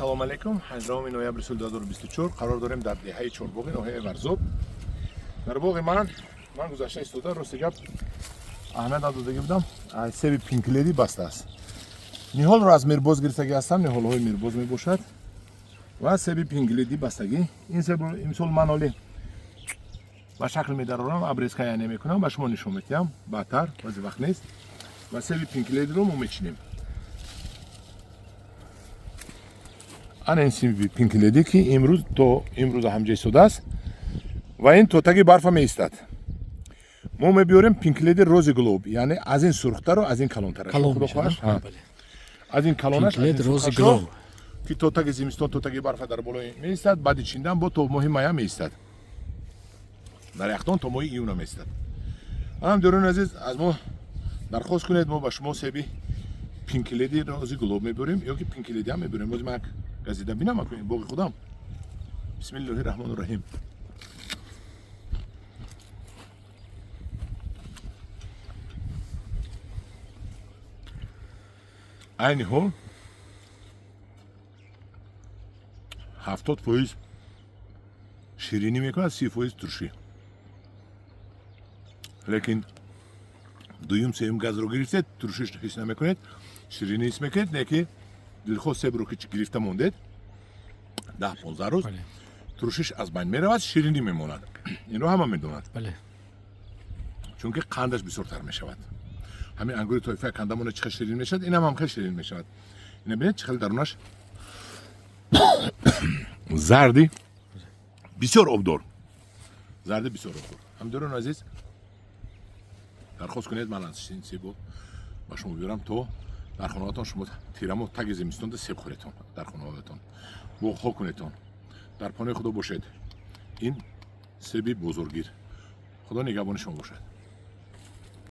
Салом алейкум. 18 ноябри соли 2024 қарор дорем дар деҳаи Чорбоғи ноҳияи Варзоб. Дар боғи ман гузашта истода, рости гап, аҳамият надодагӣ будам, себи Pink Lady баста аст. Ниҳолро аз Мирбоз гирифтагӣ ҳастам, ниҳолҳои Мирбоз мебошад ва себи Pink Lady бастагӣ. Ин себ имсол ман оли ба шакл медарорам, обрезка яъне мекунам, ба шумо нишон медиҳам баъдтар, баъзе вақт нест. Ва себи Pink Lady ро мо мечинем. Ана ин себи Pink Lady, ки имрӯз то имрӯза ҳамҷа истодааст ва ин то таги барфа меистад. Мо мебиёрем Pink Lady Rosy Globe, яъне аз ин сурхтару аз ин калонтараш. Аз ин калонаш, ки то таги зимистон, то таги барфа дар болои меистад. Баъди чиндан бо то моҳи мая меистад, дар яхдон то моҳи июна меистад. Ҳамдиёрони азиз, аз мо дархост кунед, мо ба шумо себи Pink Lady Rosy Globe мебиёрем ё ки Pink Lady ҳам мебиёрем. Бози ман газида бинам, боғи худам. Бисмиллоҳи раҳмони раҳим. Айни ҳол 70% ширинӣ мекунад, 30% туршӣ, лекин дуюм, сеюм газро гирифтед, туршиш ҳис намекунед, ширинӣ ҳис мекунед. Не ки дилхоҳ себро ки гирифта мондед, 10-15 рӯз туршиш аз байн меравад, ширинӣ мемонад. Инро ҳама медонад, чунки қандаш бисёртар мешавад. Ҳамин ангури тоифаи кандамона чӣ хел ширин мешавад, инам ҳам хел ширин мешавад. Ина бинед, чӣ хел дарунаш зарди бисёр обдор, зарди бисёр обдор. Ҳамдиёрони азиз, дархост кунед, ман аз себо ба шумо биёрам, то дар хонаатон шумо тирамо таги зимистонда себ хӯретон, дар хонаҳоятон боғҳо кунетон. Дар паноҳи Худо бошед. Ин себи бозоргир. Худо нигаҳбони шумо бошад.